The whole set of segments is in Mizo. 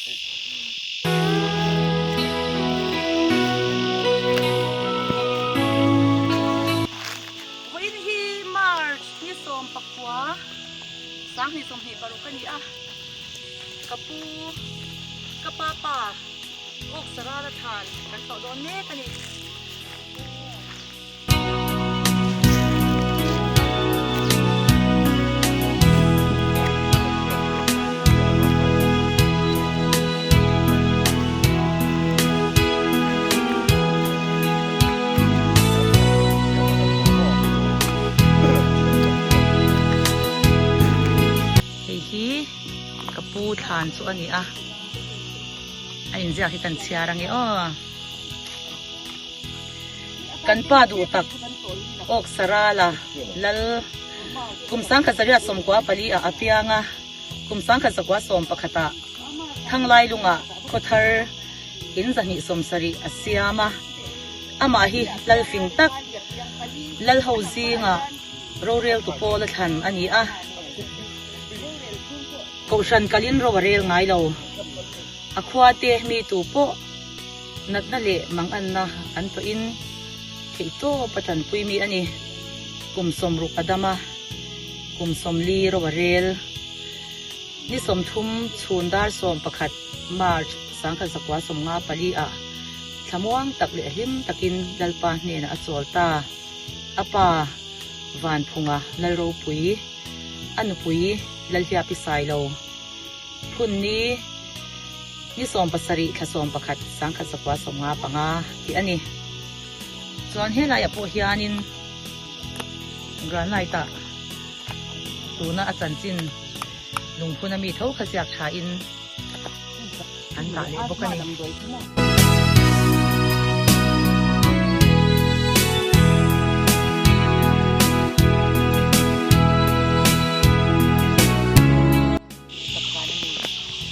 Vawiin hi March ni 19, 2026 a ni a, ka pu, ka pa pa Awk Sarala thlan kan tlawh dawn mek a ni. Hei hi ka pu thlan chu a ni a, a inziak hi kan chhiar ange aw. Kan pa duh tak Awk Sarala lal kum 1994 ah a piang a, kum 1991 ah Thanglailungah khawthar in 270 a siam a. Amah hi lal fing tak, lal ho zinga roreltu pawl a thlan a ni a. Kohhran kalin ro a rel ngai lo. A khuate mi tu pawh natna leh manganna an tawhin theihtawp a tanpui mi a ni. Kum 60 a dam a, kum 40 ro a rel. Ni 30 chhun dar 11 March 1994 ah thlamuang tak leh hlim takin Lalpa hnenah a chawl ta. A pa Vanphunga Lalropui, a nupui Lalhliapi Sailo. Phun ni ni 17 thla 11 1995 tih a ni. Chuan helaiah pawh hianin granite ah tuna a chanchin lungphun a mi tho kha ziak thain an dah leh bawk a ni. Pathian a ni.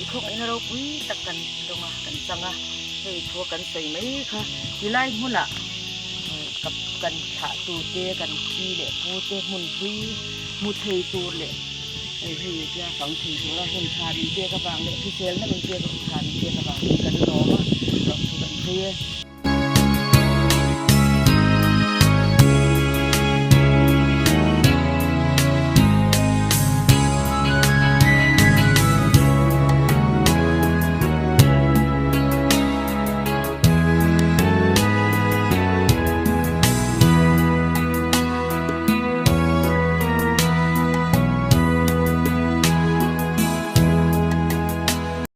I khawngaihna ropui tak kan dawng a, kan chang a, hei thu a kan sawi mai kha tilai hmunah ka kan thlah tute, kan pi leh pute hmun hlui hmu thei tur leh hei hei tia fang thei tura hun tha min pek avang leh hriselna min pek hun tha min pek avangin kan lawm a, lawmthu kan sawi e.